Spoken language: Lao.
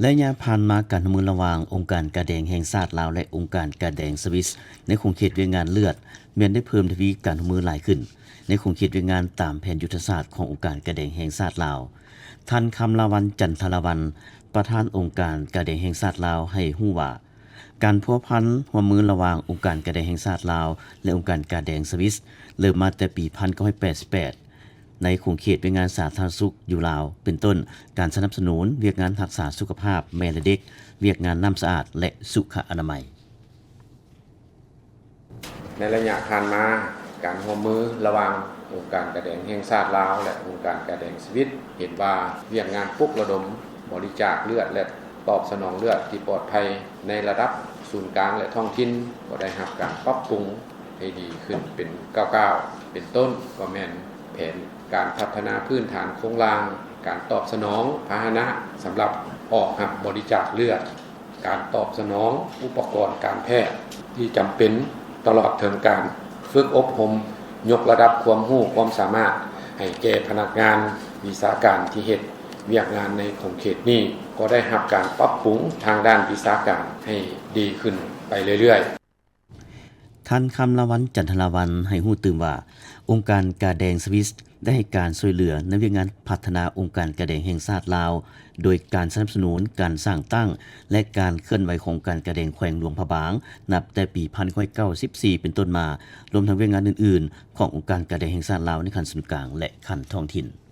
ໄລຍະຜ່ານມາ, ການຮ່ວມມືລະຫວ່າງອົງການກາແດງແຫ່ງຊາດລາວ ແລະ ອົງການກາແດງສະວິສ ໃນຂົງເຂດວຽກງານເລືອດ ແມ່ນໄດ້ເພີ່ມທະວີການຮ່ວມມືຫຼາຍຂຶ້ນ ໃນຂົງເຂດວຽກງານຕາມແຜນຍຸດທະສາດຂອງອົງການກາແດງແຫ່ງຊາດລາວ. ທ່ານ ຄຳລາວັນ ຈັນທະລາວັນ ປະທານອົງການກາແດງແຫ່ງຊາດລາວ ໃຫ້ຮູ້ວ່າ ການພົວພັນຮ່ວມມືລະຫວ່າງອົງການກາແດງແຫ່ງຊາດລາວ ແລະ ອົງການກາແດງສະວິສ ເລີ່ມມາແຕ່ປີພັນເກົ້າຮ້ອຍແປດສິບແປດ ໃນຂົງເຂດວຽກງານສາທາລະນະສຸກຢູ່ລາວ ເປັນຕົ້ນ ການສະໜັບສະໜູນວຽກງານຮັກສາສຸຂະພາບແມ່ ແລະ ເດັກ, ວຽກງານນ້ຳສະອາດ ແລະ ສຸຂະອະນາໄມ. ໃນໄລຍະຜ່ານມາ, ການຮ່ວມມືລະຫວ່າງອົງການກາແດງແຫ່ງຊາດລາວ ແລະ ອົງການກາແດງສະວິສ ເຫັນວ່າວຽກງານປຸກລະດົມບໍລິຈາກເລືອດ ແລະ ຕອບສະໜອງເລືອດທີ່ປອດໄພໃນລະດັບສູນກາງ ແລະ ທ້ອງຖິ່ນ ກໍໄດ້ຮັບການປັບປຸງໃຫ້ດີຂຶ້ນເປັນກ້າວໆ ເປັນຕົ້ນກໍແມ່ນແຜນການພັດທະນາພື້ນຖານໂຄງລ່າງ, ການຕອບສະໜອງພາຫະນະສຳລັບອອກຮັບບໍລິຈາກເລືອດ, ການຕອບສະໜອງອຸປະກອນການແພດທີ່ຈຳເປັນ, ຕະຫຼອດເຖິງການຝຶກອົບຮົມຍົກລະດັບຄວາມຮູ້ຄວາມສາມາດໃຫ້ແກ່ພະນັກງານວິຊາການທີ່ເຮັດວຽກງານໃນຂົງເຂດນີ້ ກໍໄດ້ຮັບການປັບປຸງທາງດ້ານວິຊາການໃຫ້ດີຂຶ້ນໄປເລື້ອຍໆ. ທ່ານ ຄຳລາວັນ ຈັນທະລາວັນ ໃຫ້ຮູ້ຕື່ມວ່າ ອົງການກາແດງສະວິສ ໄດ້ໃຫ້ການຊ່ວຍເຫຼືອໃນວຽກງານພັດທະນາອົງການກາແດງແຫ່ງຊາດລາວ ໂດຍການສະໜັບສະໜູນການສ້າງຕັ້ງ ແລະ ການເຄື່ອນໄຫວຂອງອົງການກາແດງແຂວງຫຼວງພະບາງ ນັບແຕ່ປີພັນເກົ້າຮ້ອຍເກົ້າສິບສີ່ເປັນຕົ້ນມາ, ລວມທັງວຽກງານອື່ນໆຂອງອົງການກາແດງແຫ່ງຊາດລາວໃນຂັ້ນສູນກາງ ແລະ ຂັ້ນທ້ອງຖິ່ນ.